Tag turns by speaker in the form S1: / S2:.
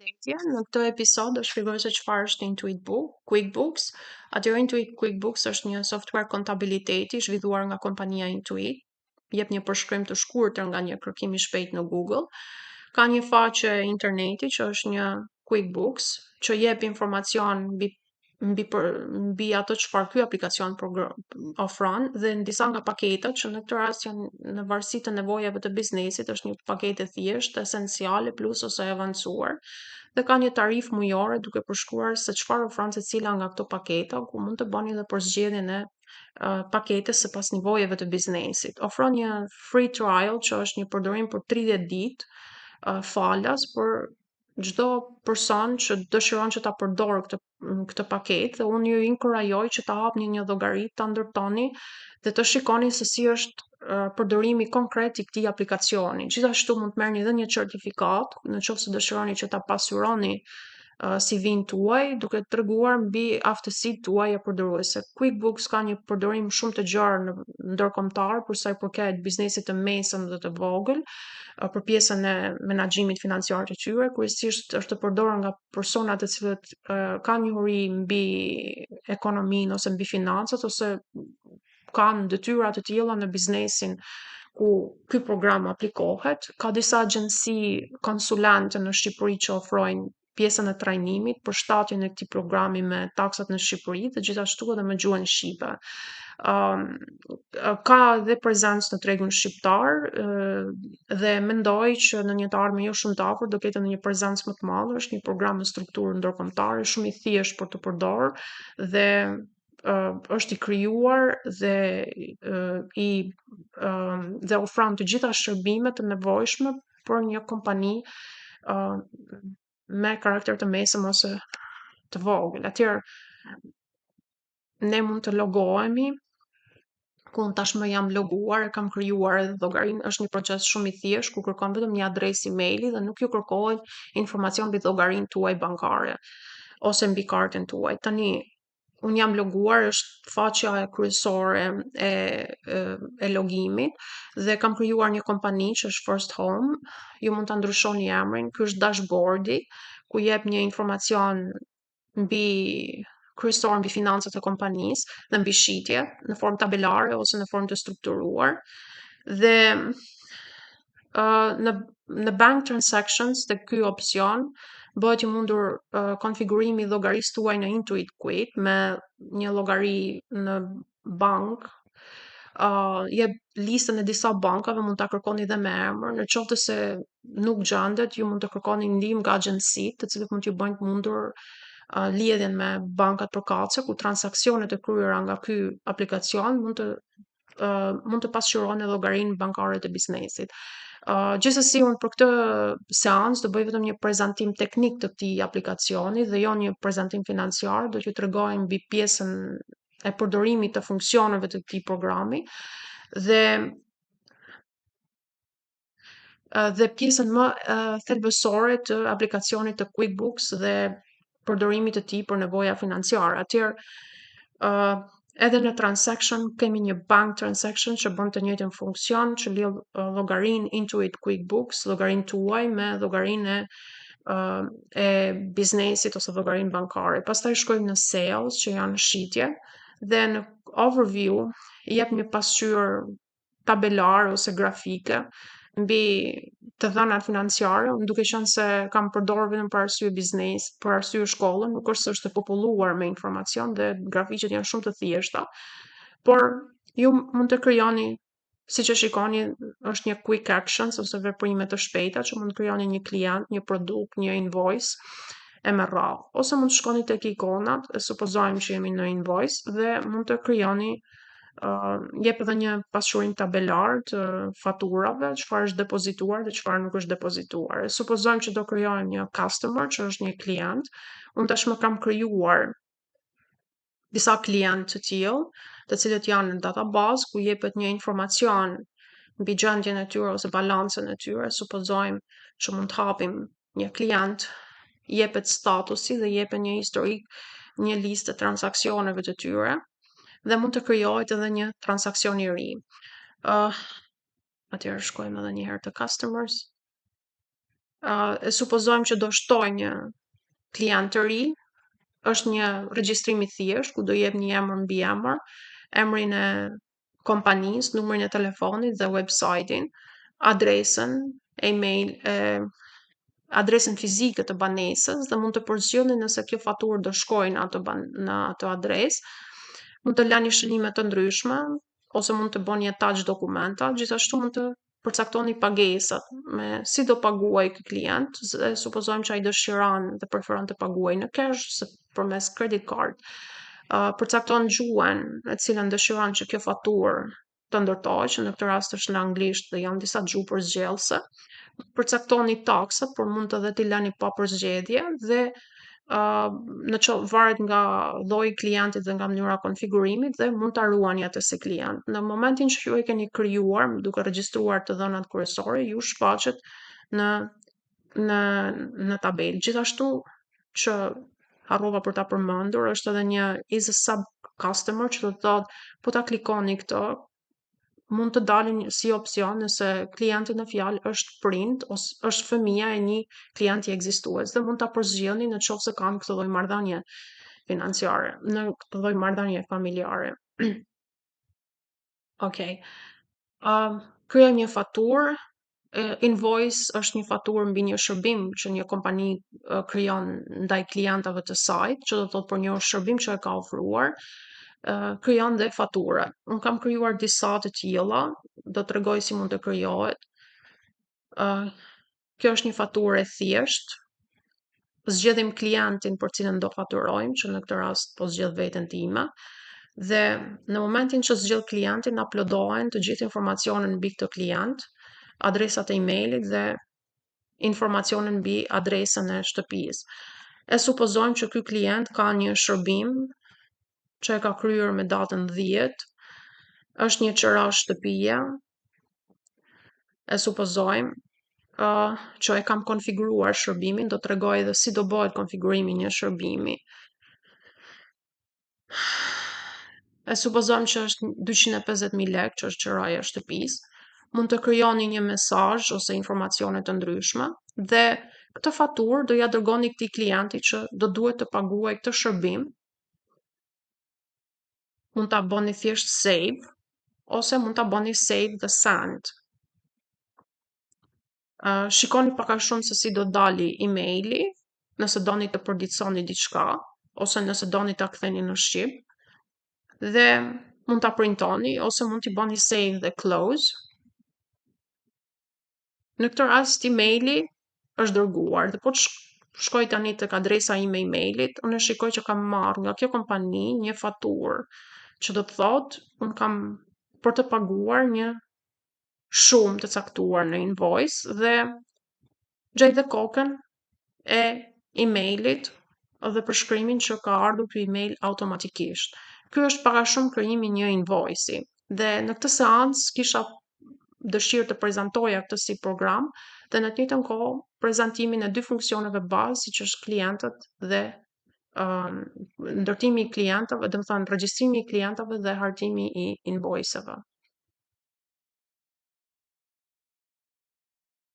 S1: Përshëndetje, në këtë episod do shpjegoj se çfarë është Intuit Book, QuickBooks. Atëherë, Intuit QuickBooks është një software kontabiliteti zhvilluar nga kompania Intuit. Jep një përshkrim të shkurtër nga një kërkim i shpejtë në Google. Ka një faqe interneti që është një QuickBooks që jep informacion mbi atë çfarë ky aplikacion ofron dhe në disa nga paketat që në këtë rast janë në varësi të nevojave të biznesit, është një paketë e thjeshtë, esenciale, plus ose e avancuar dhe ka një tarifë mujore duke përshkruar se çfarë ofron secila nga këto paketa, ku mund të bëni edhe përzgjedhjen e paketës sipas nevojave të biznesit. Ofron një free trial, që është një përdorim për 30 ditë falas për çdo person që dëshiron që ta përdorë këtë paketë dhe unë ju inkurajoj që ta hapni një llogari, ta ndërtoni dhe të shikoni se si është përdorimi konkret i këtij aplikacioni. Gjithashtu mund të merrni edhe një certifikat në qoftë se dëshironi që ta pasuroni CV-n tuaj duke treguar mbi aftësitë tuaja përdoruese. QuickBooks ka një përdorim shumë të gjerë në ndërkombëtar për sa i përket biznesit të mesëm dhe të vogël, për pjesën e menaxhimit financiar të tyre, kryesisht është përdorur nga persona të cilët kanë njohuri mbi ekonominë ose mbi financat ose kanë detyra të tilla në biznesin ku ky program aplikohet. Ka disa agjenci konsulente në Shqipëri që ofrojnë pjesën e trajnimit, përshtatjen e këtij programi me taksat në Shqipëri dhe gjithashtu edhe me gjuhën shqipe. Ka edhe prezencë në tregun shqiptar dhe mendoj që në një të ardhme jo shumë të afërt do ketë edhe një prezencë më të madhe. Është një program me strukturë ndërkombëtare, shumë i thjeshtë për të përdorur dhe është i krijuar dhe i dhe ofron të gjitha shërbimet të nevojshme për një kompani me karakter të mesëm ose të vogël. Atëherë, ne mund të logohemi, ku unë tashmë jam loguar, e kam krijuar edhe llogarinë. Është një proces shumë i thjeshtë ku kërkon vetëm një adresë emaili dhe nuk ju kërkohet informacion mbi llogarinë tuaj bankare ose mbi kartën tuaj. Tani unë jam loguar, është faqja kryesore e logimit dhe kam krijuar një kompani që është First Home. Ju mund ta ndryshoni emrin, ky është dashboardi ku jep një informacion mbi kryesor mbi financat e kompanisë dhe mbi shitje në formë tabelare ose në formë të strukturuar. Dhe në bank transactions, te ky opsion bëhet i mundur konfigurimi i llogarisë tuaj në Intuit Quick me një llogari në bank. Jep listën e disa bankave, mund ta kërkoni edhe me emër. Në qoftë se nuk gjendet, ju mund të kërkoni ndihmë nga agjencitë, të cilët mund t'ju bëjnë të mundur lidhjen me bankat përkatëse, ku transaksionet e kryera nga ky aplikacion mund të pasqyrojnë llogarinë bankare të biznesit. Gjithsesi, unë për këtë seancë do bëj vetëm një prezantim teknik të këtij aplikacioni dhe jo një prezantim financiar, do t'ju tregoj mbi pjesën e përdorimit të funksioneve të këtij programi dhe pjesën më thelbësore të aplikacionit të QuickBooks dhe përdorimit të tij për nevoja financiare. Atëherë, edhe në transaction kemi një bank transaction që bën të njëjtin funksion, që lidh llogarinë Intuit QuickBooks, llogarinë tuaj me llogarinë e biznesit ose llogarinë bankare. Pastaj shkojmë në sales, që janë shitje, dhe në overview jep një pasqyrë tabelar ose grafike mbi të dhënat financiare. Unë, duke qenë se kam përdorur vetëm për arsye biznes, për arsye shkollën, nuk është se është e populluar me informacion dhe grafiqet janë shumë të thjeshta. Por ju mund të krijoni, siç e shikoni, është një quick actions ose veprime të shpejta që mund të krijoni një klient, një produkt, një invoice e me radhë. Ose mund të shkoni tek ikonat, e supozojmë që jemi në invoice dhe mund të krijoni jep edhe një pasqyrim tabelar të faturave, çfarë është depozituar dhe çfarë nuk është depozituar. E supozojmë që do krijojmë një customer, që është një klient. Unë tashmë kam krijuar disa klient të tillë, të cilët janë në database ku jepet një informacion mbi gjendjen e tyre ose balancën e tyre. Supozojmë që mund të hapim një klient, jepet statusi dhe jepet një historik, një listë të transaksioneve të tyre dhe mund të krijohet edhe një transaksion i ri. Atëherë shkojmë edhe një herë te customers. E supozojmë që do shtoj një klient të ri, është një regjistrim i thjeshtë ku do jep një emër mbi emër, emrin e kompanisë, numrin e telefonit dhe website-in, adresën, email, adresën fizike të banesës dhe mund të përzgjidhni nëse kjo faturë do shkojë në atë adresë. Mund të lani shënime të ndryshme ose mund të bëni attach dokumenta, gjithashtu mund të përcaktoni pagesat me si do paguaj ky klient, dhe supozojmë që ai dëshiron dhe preferon të paguaj në cash se përmes credit card. Përcakton gjuhën e cilën dëshiron që kjo faturë të ndërtohet, që në këtë rast është në anglisht dhe janë disa gjuhë përzgjedhëse. Përcaktoni taksat, por mund edhe t'i lëni pa përzgjedhje dhe në që varet nga lloji i klientit dhe nga mënyra e konfigurimit dhe mund ta ruani atë si klient. Në momentin që ju e keni krijuar, duke regjistruar të dhënat kryesore, ju shfaqet në tabelë. Gjithashtu, që harrova për ta përmendur, është edhe një is a sub customer, që do të thotë po ta klikoni këtë, mund të dalin si opsion nëse klienti në fjalë është prind ose është fëmija e një klienti ekzistues dhe mund ta përzgjidhni në qoftë se kanë këtë lloj marrëdhënie financiare, në këtë lloj marrëdhënie familjare. Okej. Krijojmë një faturë. Invoice është një faturë mbi një shërbim që një kompani krijon ndaj klientëve të saj, që do të thotë për një shërbim që e ka ofruar, krijon dhe faturë. Unë kam krijuar disa të tilla, do të tregoj si mund të krijohet. Kjo është një faturë e thjeshtë. Zgjedhim klientin për cilën do faturojmë, që në këtë rast po zgjedh veten time. Dhe në momentin që zgjedh klientin, uploadohen të gjithë informacionet mbi këtë klient, adresat e emailit dhe informacionin mbi adresën e shtëpisë. E supozojmë që ky klient ka një shërbim që e ka kryer me datën 10, është një qira shtëpie, e supozojmë që e kam konfiguruar shërbimin, do tregoj edhe si do bëhet konfigurimi i një shërbimi. E supozojmë që është 250.000 lekë, që është qiraja e shtëpisë. Mund të krijoni një mesazh ose informacione të ndryshme dhe këtë faturë do ja dërgoni këtij klienti që do duhet të paguaj këtë shërbim. Mund ta bëni thjesht save ose mund ta bëni save dhe send. Shikoni pak a shumë se si do dali emaili, nëse doni të përditësoni diçka ose nëse doni ta ktheni në shqip. Dhe mund ta printoni ose mund t'i bëni save dhe close. Në këtë rast emaili është dërguar dhe po të shkoj tani tek adresa ime e emailit, unë e shikoj që kam marrë nga kjo kompani një faturë, që do të thotë unë kam për të paguar një shumë të caktuar në invoice dhe gjej dhe kokën e emailit dhe përshkrimin që ka ardhur ky email automatikisht. Ky është pak a shumë krijimi i një invoice-i. Dhe në këtë seancë kisha dëshirë të prezantoja këtë si program dhe në të njëjtën kohë prezantimin e dy funksioneve bazë, siç është klientët dhe ndërtimi i klientëve, do të thonë regjistrimi i klientëve dhe hartimi i invoice-eve.